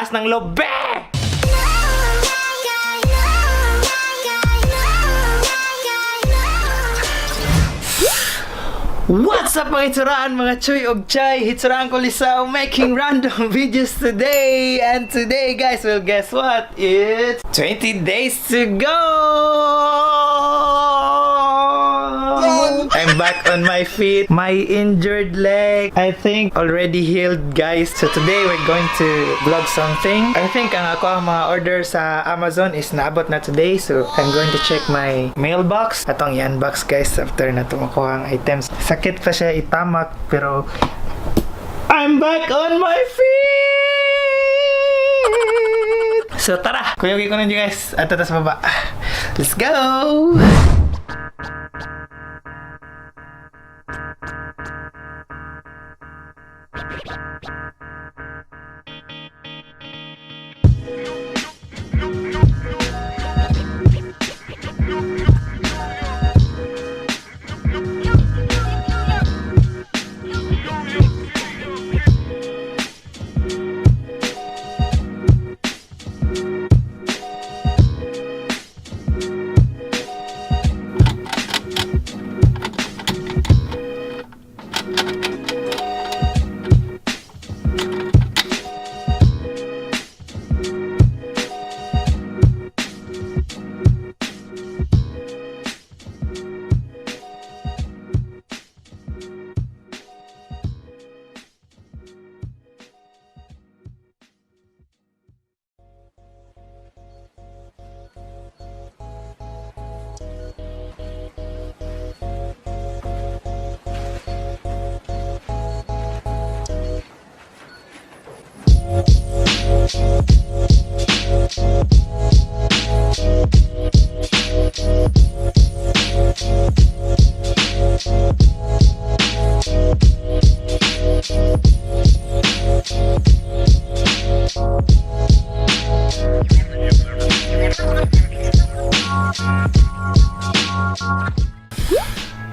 Lakas ng loob, be! What's up, mga hitsuraan, mga chuy og chay? Hitsuraan ko lisaw making random videos today. And today, guys, well, guess what? It's 20 days to go! I'm back on my feet. My injured leg, I think, already healed, guys. So today, we're going to vlog something. I think ang ako ang mga order sa Amazon is naabot na today. So I'm going to check my mailbox. Atong i-unbox, guys, after na ito makuha ang items. Sakit pa siya itamak, pero I'm back on my feet! So tara! Kuyogin ko na nyo, guys. At tatas baba. Let's go!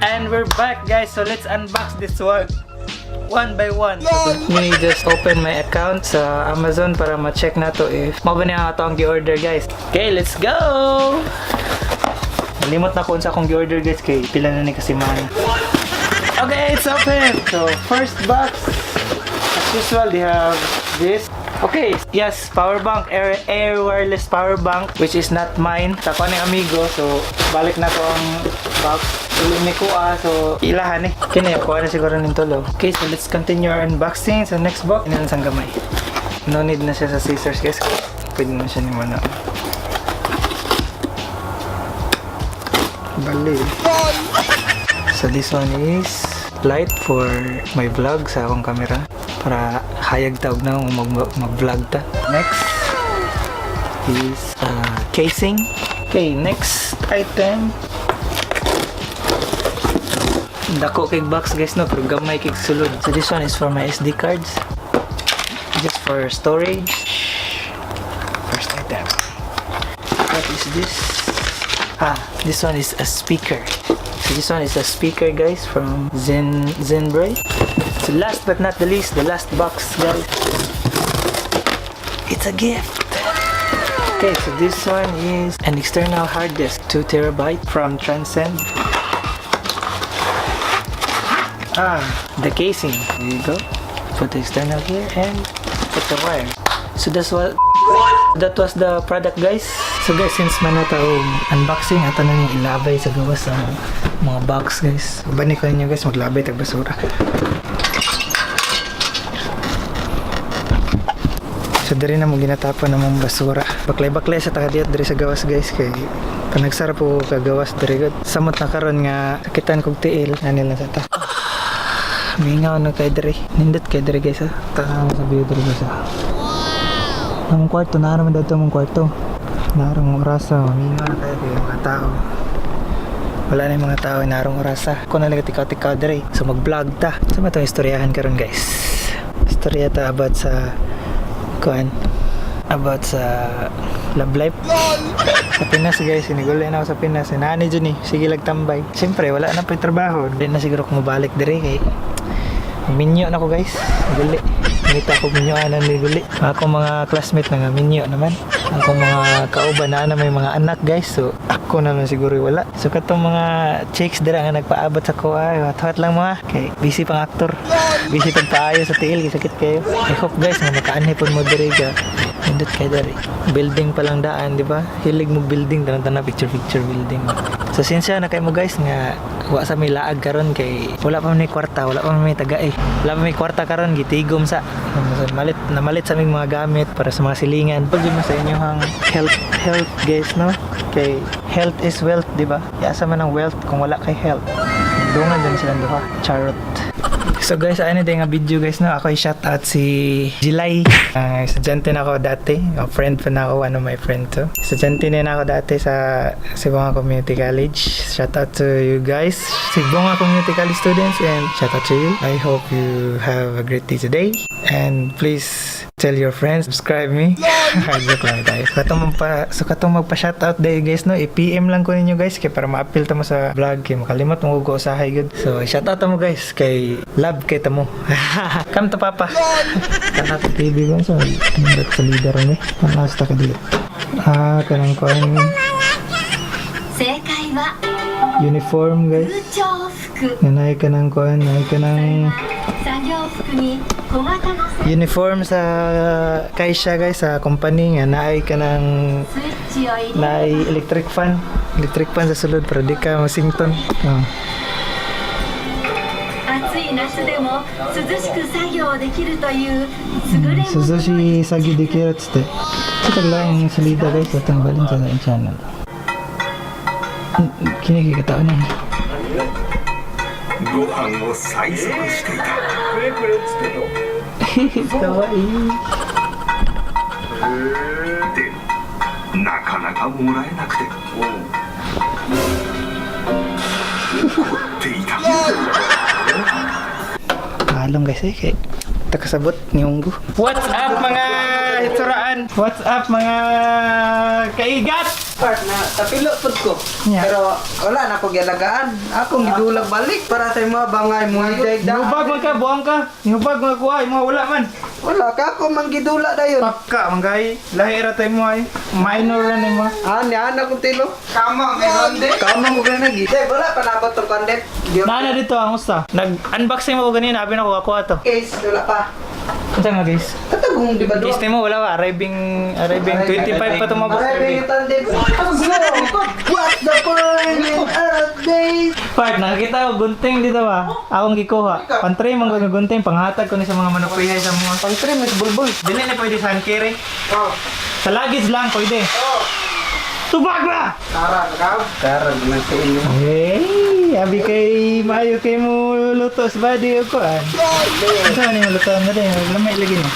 And we're back, guys. So let's unbox this one. One by one. So let me just open my account sa Amazon para ma-check na to if mao ba niya ato ang gi-order, guys. Okay, let's go! Nalimot na ko unsa akong gi-order, guys, kay pila na ni kasiman. Okay, it's open! So, first box. As usual, they have this. Okay, yes, power bank, air wireless power bank, which is not mine. Sa ko ni amigo, so balik na ko ang box. Dili ni kuha, so ilahan eh. Kini, kuha na siguro ning tulo. Okay, so let's continue our unboxing. So next box, ini lang sang gamay. No need na siya sa scissors, guys. Pwede na siya ni muna. Bali. So this one is light for my vlog sa akong camera para hayag taog na kung mag-vlog ta. Next is casing. Okay, next item. Dako kay box, guys, no, pero gamay kay sulod. So this one is for my SD cards. Just for storage. First item. What is this? Ah, this one is a speaker. So this one is a speaker, guys, from Zenbre. So last but not the least, the last box, guys. It's a gift. Okay, so this one is an external hard disk, 2 terabyte from Transcend. Ah, the casing. There you go. Put the external here and put the wire. So that's what that was the product, guys. So guys, since manata og unboxing ato na ning ilabay sa gawas ang mga box, guys. Uban ko ninyo, guys, maglabay tag basura. So diri na mo ginatapon namong basura. Baklay-baklay sa takadiyot diri sa gawas, guys, kay panagsara po ko kagawas diri gud. Samot na karon nga sakitan kog tiil ani lang sa ta. Mingaw na kay diri. Nindot kay diri, guys, ha. Tanaw sa view diri, guys, ha. Among kwarto, naara man dadto among kwarto. Naarong orasa, mingaw na kayo kay mga tao. Wala na yung mga tao, naarong orasa. Ako na lang tikaw-tikaw diri. So mag-vlog ta. So matong istoryahan karon, guys. Istorya ta about sa kuan, about sa love life. Sa Pinas, guys, sinigulay na ako sa Pinas. Sinani dyan eh, sige lang tambay. Siyempre, wala na pa yung trabaho. Hindi na siguro kung mabalik dire kay minyo na ko, guys. Guli. Ngita ko minyoanan ni guli. Ako mga classmate na nga minyo naman. Ako mga kauban na may mga anak, guys. So ako naman siguro wala. So katong mga chicks dira nga nagpaabot sa kuha, hat lang mga kay busy pang aktor. Busy pagpaayo sa tiil kay sakit kayo. I hope, guys, nga makaanhi pud mo diri ga. Nindot kay diri. Building pa lang daan, di ba? Hilig mo building, tanan-tanan picture picture building. So sinsya na kay mo, guys, nga wa sa may laag karon kay wala pa may kwarta, wala pa may taga eh. Wala pa may kwarta karon, gitigom sa. So, malit namalit sa aming mga gamit para sa mga silingan. Pag mo sa inyong health health, guys, no? Kay health is wealth, di ba? Asa man ang wealth kung wala kay health? Dungan din silang duha. Charot. So guys, ano din nga video, guys, no? Ako i-shout out si Jilay. Estudyante na ako dati. A friend pa na ako, one of my friend to. Estudyante na ako dati sa Sibonga Community College. Shout out to you guys, Sibonga Community College students, and shout out to you. I hope you have a great day today. And please tell your friends, subscribe me. Joke lang tayo. So katong magpa-shoutout day, guys, no, i-PM lang ko ninyo, guys, kay para ma-appeal ta mo sa vlog kay makalimot mo ko usahay gud. So shoutout mo, guys, kay love kay tamo. Come to papa. Kana TV ko so nindot sa leader ni. Nasta ka dito. Ah, kanang kuan 正解は uniform, guys. 空調服。 Nanay ka ng kuan, nay ka ng 作業服に小型の uniform sa Kaisha, guys, sa company nga naay ka ng スイッチを入れ naay electric fan. Electric fan sa sulod pero di ka masington. Oh. 暑い夏でも涼しく作業できるという優れもの。 Suzushi sagi dikira tste. Ito lang salida, guys, atong balin sa ating channel. Kini kay katao na. ご飯を催促していた。 Kawaii. でも、なかなかもらえなくて怒っていた。 Paalam, guys, eh kay takasabot ni Unggo. What's up, mga hitsuraan? What's up, mga kaigat? Part na tapilo pud ko. Yeah. Pero wala na ko gialagaan. Akong gidulag balik para sa mga bangay mo day da. Nihubag man ka, buang ka. Nihubag man kuha, imo wala man. Wala ka ako man gidula dayon. Pakka manggay, lahi ra tayo mo ay. Minor ra nimo. Ah, ni ana kong tilo. Kama may ronde. Kama ko kana gi. Day wala pa nabot tong kondet. Nana dito ang usta. Nag-unboxing mo ko ganina, abi na ko ako ato. Case wala pa. Unsa nga, guys? Katagong di ba do? Case mo wala pa, arriving arriving 25 pa tumabot. Arriving yung tandem. What's the point in Earth Days? Part, nakakita ko gunting dito ba? Akong gikuha. Pantry man ko nga gunting, panghatag ko ni sa mga manukrihay sa mga. Pang trim is bulbul. Dili na pwede sa hankiri. Oh. Sa luggage lang pwede. Tubag ba? Tara, ka. Tara, man sa inyo. Hey, abi kay maayo kay mo luto sa body ko an. Unsa man yung lutoan na din? Lamay lagi ni.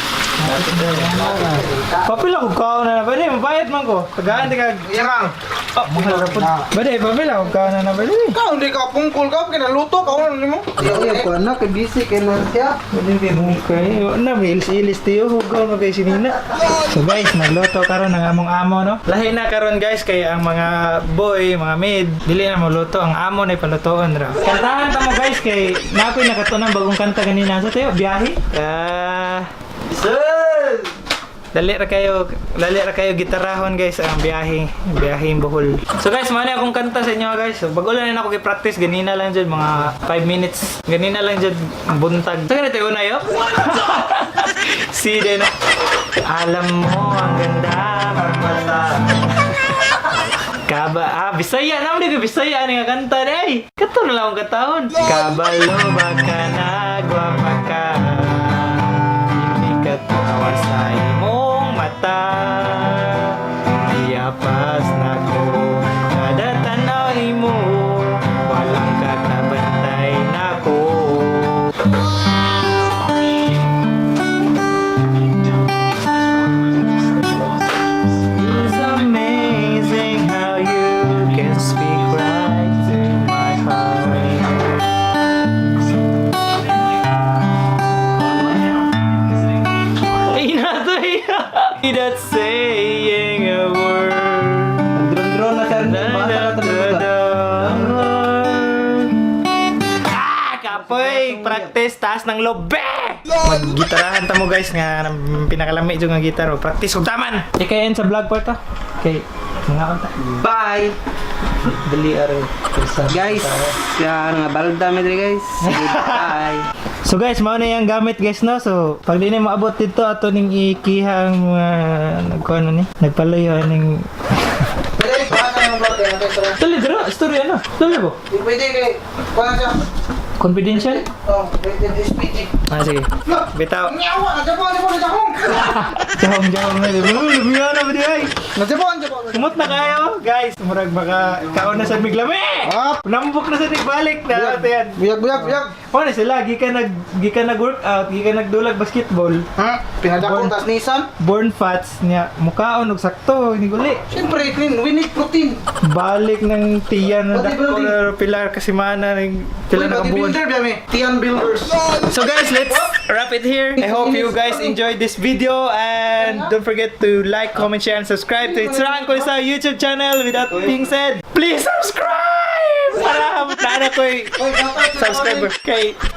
Papila ko kaon na na bade, mabayad man ko. Tagaan di ka Irang. Oh, mahal ra pud. Bade, papila ko kaon na na bade. Ikaw hindi ka pungkol ka, kinaluto ka ano nimo. Iyo ko na kay busy kay na siya. Bade kay mukay. Na may ilis-ilis tiyo hugaw man kay sinina. So guys, nagluto karon ang among amo, no. Lahi na karon, guys, kay ang mga boy, mga maid, dili na moluto ang amo na ipalutoon ra. Kantahan ta mo, guys, kay nakoy nakatunan bagong kanta ganina sa tayo, biyahe. Ah, dali ra kayo gitarahon, guys, ang biyahe, biyahe Bohol. So guys, mani akong kanta sa inyo, guys. So bago lang na ako gi-practice ganina lang jud mga 5 minutes. Ganina lang jud buntag. Sa ganito una yo. Si din. Alam mo ang ganda magmata. Kaba, ah, Bisaya, naman di ko Bisaya ni nga kanta ni ay. Kato na lang akong katahon. Kabalo ba ka na, gwapa ka. Hindi ka tawa sa imong mata. Iyapas na ko, kada tanaw nimo, walang kakabantay na ko. It's amazing how you can speak right to my heart. Ay na to. Without saying a word. Drone-drone na sir. Da, Bata da, ka da, talaga. da. Ah, kapoy! Practice, taas ng lobe! Maggitarahan ta mo, guys, nga pinakalami jud nga gitara. Practice ug taman. Ikay end sa vlog po to. Kay mga unta. Bye! Dali are. Guys, ya nga balda mi diri, guys. Bye. So guys, mao na yung gamit, guys, no. So pag di na maabot dito ato ning ikihang mga nagkuano ni. Nagpalayo ning Pwede, kuha na yung bote. Tuloy dira, story ano? Tuloy ko. Di pwede kay kuha na siya. Confidential? Oh, rated SPG. Ah, sige. Bitaw. Nyawa, najapon, najapon, najapon. Jahong jahong na. Lumiyan na ba di ay? Najapon, najapon. Kumot na kayo, guys. Murag baka kaon na sa miglami. Up. Nambok na sa nagbalik na ate yan. Buyag, buyag, buyag. Ano sila, gikan nag workout, gikan nagdulag basketball. Ha? Pinadako tas Nissan. Born fats niya, mukaon og sakto ni guli. Siyempre, clean. We need protein. Balik ng tiyan na dako Bodybuilding. na pilar kasi mana ng pila Uy, na kabuan. bodybuilder, biyami. Tian builders. So guys, let's wrap it here. I hope you guys enjoyed this video and don't forget to like, comment, share, and subscribe to It's Ranko sa YouTube channel. With that being said, please subscribe! Para na ko'y subscriber.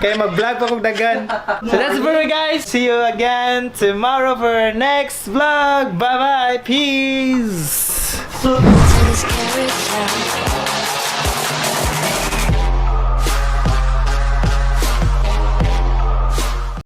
Kay mag-vlog pa kong dagan. So that's it for me, guys. See you again tomorrow for our next vlog. Bye-bye. Peace! This carrot town.